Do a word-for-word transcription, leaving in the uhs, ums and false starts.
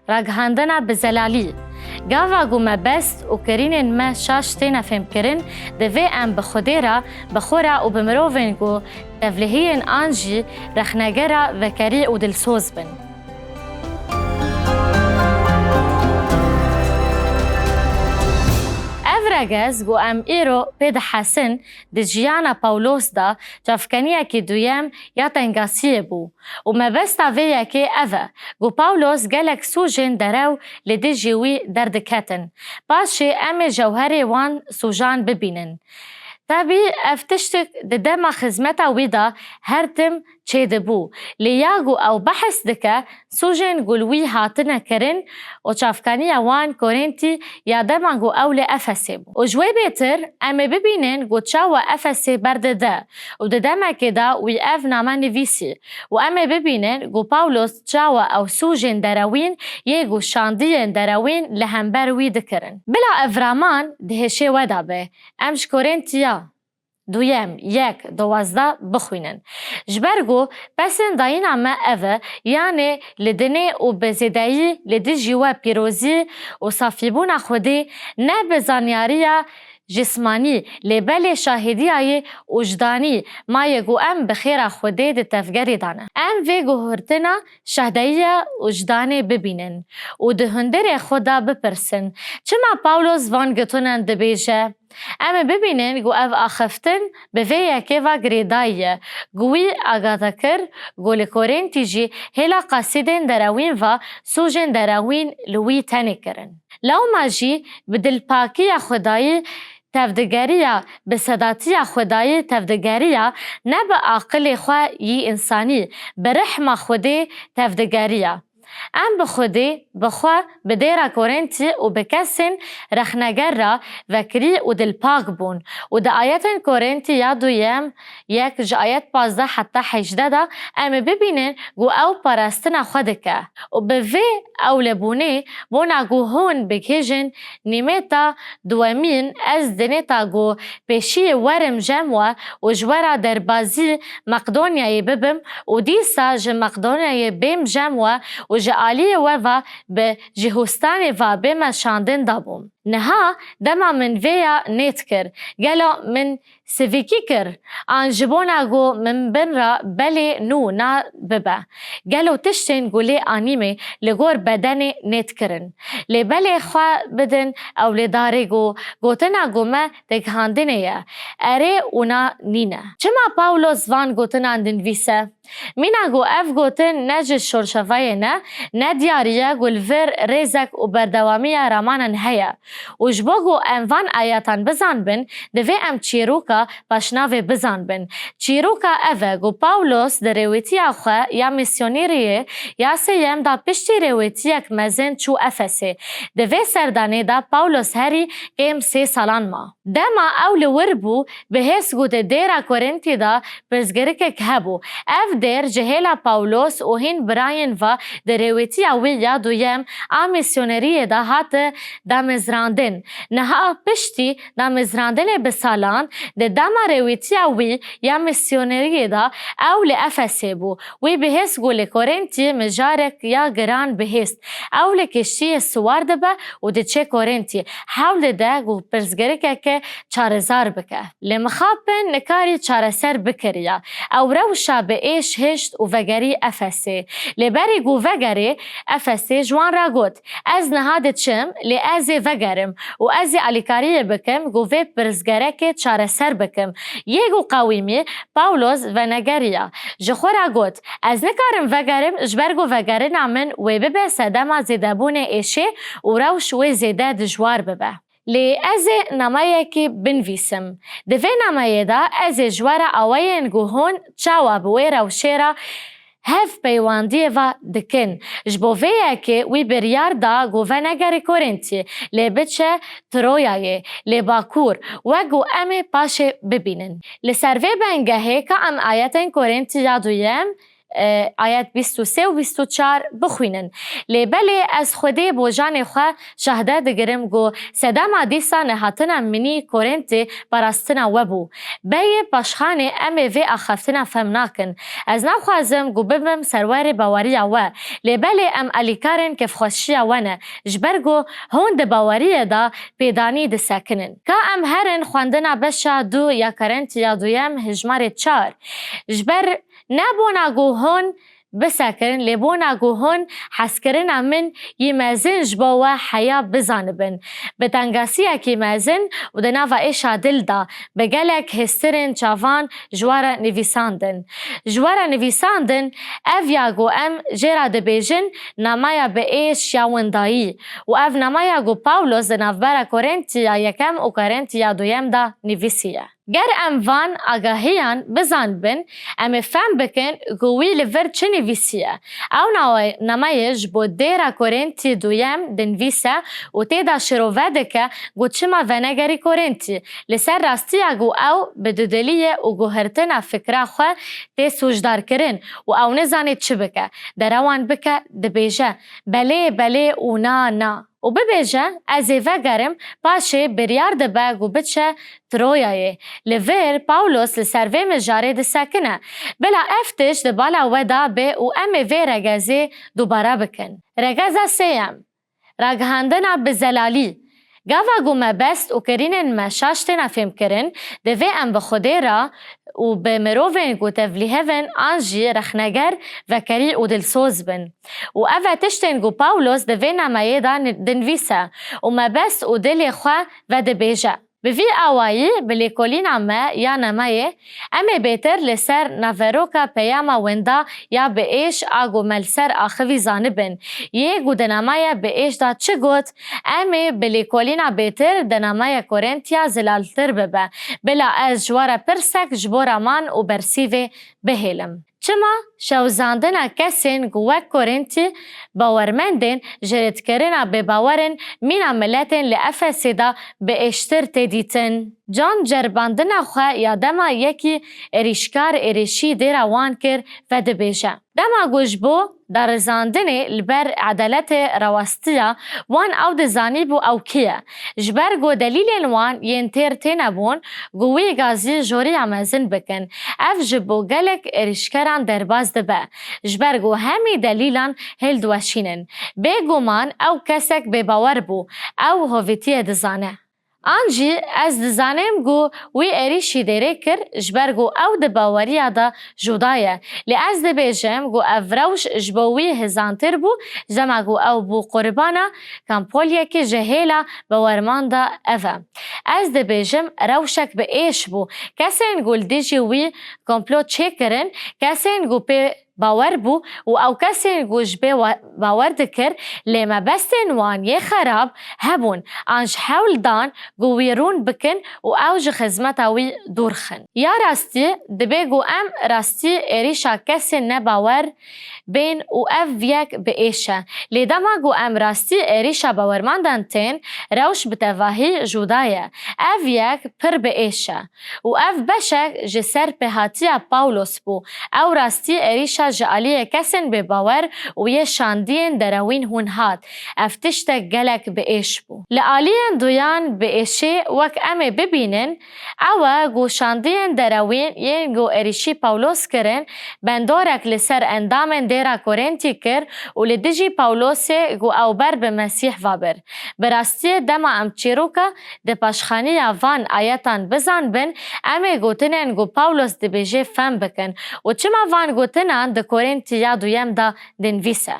Ragihandina bi zelalî. Gava ku mebest û kirînên me şaş têne fêmkirin, divê em bi Xwedê re, bi xwe re û bi mirovên ku tevlihiyên an jî rexnegera vekerî û dilsoz bin. Ev regez ku em îro pê dihesin, di jiyana Pawlos de çavkaniyekî duyem ya tengasiyê bû û mebesta vê yekê ev e ku Pawlos gelek sûcên derew li dijî wî derdiketin. Paşê em ê jewherê wan sûcan bibînin. Tebî ev tiştik di dema xizmeta wî de her tim çêdibû. Lê ya ku ew behs dike, sûcên ku li wî hatine kirin û çavkaniya wan Korintî ya dema ku ew li Efesê bû. Û ji wê bêtir em ê bibînin ku çawa Efesê berdide û di demekê de wî ev name nivîsî û em ê bibînin ku Pawlos çawa ew sûcên derewîn yê ku şandiyên derewîn li hember wî dikirin. Bila ev raman di hêşê we de be, em ji Korintî ya duyem, yek, duwazdeh bixwînin. Ji ber ku pesên dayîna me ev e, yanê li dinê û bi zêdeyî li dijî we pîrozî û safîbûna Xwedê ne bi zanyariya cismanî, lê belê şahidiyayê û jdanî ma ye ku em bi xêra Xwedê di tevgerê de ne. Em vê guhurtina şahdeyiya û jdanê bibînin û di hundirê xwe de bipirsin, çima Pawlos van gotinan dibêje? Em ê bibînin ku ev axiftin bi vê yekê ve girêdayî ye, ku wî agah dikir ku li Korintî jî hêla qasîdên derewîn ve sûcên derewîn li wî tenê kirin. Lewma jî bi dilpakiya Xwedayî tevdigeriya, bi sedatiya Xwedayî tevdigeriya, ne bi aqilê xwe yî însanî, bi rehma Xwedê tevdigeriya. Em bi Xwedê, bi xwe, bi dêra Korintî û bi kesên rexneger re vekirî û dilpak bûn û di ayetên Korintî ya duyem, yek ji ayet pazdeh heta hejdeh de em ê bibînin ku ew parastina xwe dike û bi vê ewlebûnê bona ku hûn bigihîjin nîmeta duwemîn, ez dinêta ku pêşiyê werim cem we û ji we re derbazî Meqdonyayê bibim û dîsa ji Meqdonyayê bêm cem we û ji aliyê we ve bi Jihûstanê ve bême şandin dabûm. Niha dema min vêya nêt kir, gelo min sivîkî kir, an ji bona ku min bin re belê nû na bibe? Gelo tiştên ku lê anîmê li gor bedenê nêt kirin? Lê belê xwe bidin ew lê darê ku gotina ku me di gihandinê ye, erê û na nîne. Çima Pawlos van gotinan dinivîse? Mîna ku ev gotin ne ji şorşevayê ne, ne diyarî ye ku li vir rêzek û berdewamiya ramanan heye. Û ji bo ku em van ayetan bizanbin, divê em çîroka paşnavê bizanbin. Çîroka ev e ku Pawlos di rêwîtiya xwe ya mîsyoneriyê ya sêyem de piştî rêwîtiyek mezin çû Efesê. Di vê serdanê de Pawlos herî kêm sê salan ma. Dema ew li wir bû, bihêst ku di dêra Korintî de pirsgirikek hebû. Ev dêr ji hêla Pawlos û hîn birayên ve di rêwîtiya wî ya duyem a mîsyoneriyê de hate damezrandin. Niha piştî damezrandinê bi salan, di dema rêwîtiya wî ya mîsyoneriyê de ew li Efesê bû. Wî bihêst ku li Korintî mijarek ya giran bihêst. Ew li kiştiyê siwar dibe û diçe Korintî. Hewl dide ku pirsgirikeke çarezar bike. Lê mixabin nikarî çareser bikiriya. Ew rewşa bi êş hişt û vegerî Efesê. Lê berî ku vegerê Efesê ji wan re got, ez niha diçim, lê ez ê vegerim û ez ê alîkariyê bikim ku vê pirsgerekê çareser bikim. Yê ku qewîmî Pawlos venegeriya. Ji xwe re got, ez nikarim vegerim, ji ber ku vegerina min wê bibe sedema zêdebûnê êşê û rewş wê zêde dijwar bibe. Lê ez ê nameyekê binivîsim. Di vê nameyê de ez ê ji we re awayên ku hûn çawa bi wê rewşê re hev peywendiyê ve dikin. Ji bo vê yekê wî biryar da ku venegere Korintî, lê biçe Troyayê, lê Bakur, wek ku em ê paşê bibînin. Li ser vê bengehê ka em ayetên Korintî ya duyem, e, ayet bîst û sê û bîst û çar bixwînin. Lê belê ez Xwedê bo canê xwe şahde digirim ku sedema dîsa nehatina min î Korintî parastina we bû. Beyê paşxanê em ê vê axaftina fehm nakin. Ez naxwazim ku bibim serwerê baweriya we, lê belê em alîkarên kêfxweşiya we ne, ji ber ku hûn di baweriyê de pêdanî disekinin. Ka em herin xwendina beşa du ya Korintî ya duyem hejmarê çar. Ji ber ne bona ku hûn bisekirin, lê bona ku hûn hezkirina min yî mezin ji bo we heya bizanibin. Bi tengasiyekî mezin û di nava êşa dil de, bi gelek hêstirên çavan ji we re nivîsandin. Ji we re nivîsandin, ev ya ku em jê re dibêjin, namaya bi êş ya windayî û ev namaya ku Pawlos di navbera Korintî ya yekem û Korintî ya duyem de nivîsiye. Ger em van agahiyan bizanibin, em ê fehm bikin ku wî li vir çi nivîsiye. Ew nawe-, nameyê ji bo dêra Korintî duyem dinivîse û tê de şirove dike ku çima venegerî Korintî. Li ser rastiya ku ew bi dudiliyê û guhertina fikra xwe tê sûcdarkirin û ew nizane çi bike. Derewan bike, dibêje, belê, belê û na, na. Û bibêje, ez ê vegerim, paşê biryar dibe ku biçe Troyayê. Li vir Pawlos li ser vê mijarê disekine. Bila ev tişt di bala we de be û em ê vê regezê dubare bikin. Regeza sêyem. Ragihandina bi zelalî. Gava ku mebest û kirînên me şaş têne fêmkirin, divê em bi Xwedê re û bi mirovên ku tevlîhev in an jî rexneger, vekerî û dilsoz bin. Û ev e tiştên ku Pawlos di vê nameyê de ni-, dinivîse û mebest û dilê xwe vedibêje. Bi vî awayî, bi lêkolîna me ya nameyê, em ê bêtir li ser naveroka peyama winda ya bi êş a ku me li ser axivî zanibin, yê ku di namaya bi êş de çi got, em ê bi lêkolîna bêtir di namaya Korintîya zilaltir bibe. Bila ez ji we re pirsek ji bo raman û bersîvê bihêlim. Çima şewzandina kesên ku wek Korintî bawermendên ji rêdkirina bêbawer in mîna miletên li Efesê de bi êştir tê dîtin? John ceribandina xwe ya dema yekî êrîşkar êrîşî dêra wan kir, vedibêje, dema ku ji bo darizandinê li ber edaletê rawastiya wan ew dizanîbû ew kî ye. Ji ber ku delîlên wan yên têr tênebûn ku wî gazî joriya mezin bikin, ev ji bo gelek êrîşkeran derbas dibe. Ji ber ku hemî delîlan hildiweşînin. Bêguman ew kesek bêbawer bû, ew hovîtiyê dizane. An jî ez dizanim ku wî êrîşî dêrê kir, ji ber ku ew di baweriya de juda ye. Lê ez dibêjim ku ev rewş ji bo wî hizantir bû, ji dema ku ew bû qurbana kampoliyekê ji hêla bawerman de ev e. Ez dibêjim rewşek bi êş bû. Kesên ku li dijî wî komplo çêkirin, kesên ku pê bawer bû û ew kesên ku ji bê wa-, bawer dikir, lê mebestên wan yê xerab hebûn, an ji hewl dan ku wî rûn bikin û ew ji xizmeta wî dûr xin. Ya rastî, dibe ku em rastî êrîşa kesên nebawer bên û ev yek bi êş e. Lê dema ku em rastî êrîşa bawermandan tên, rewş bi tevahî juda ye. Ev yek pir bi êş e. Û ev beşek ji ser pêhatiya Pawlos bû. Ew rastî êrîşa ji aliyê kesên bêbawer û yê şandiyên derewîn hûn hat. Ev tiştek gelek bi êş bû. Li aliyên duyan bi êşê wek em ê bibînin, ew e ku şandiyên derewîn yên ku êrîşî Pawlos kirin, bendorek li ser endamên dêra Korintî kir û li dijî Pawlosê ku ew ber bi Mesîh va bir. Bi rastiyê dema em çîroka di paşxaniya van ayetan bizanbin, em ê gotinên ku Pawlos dibêje fehm bikin û çima van gotinan di Korintî ya duyem de dinivîse.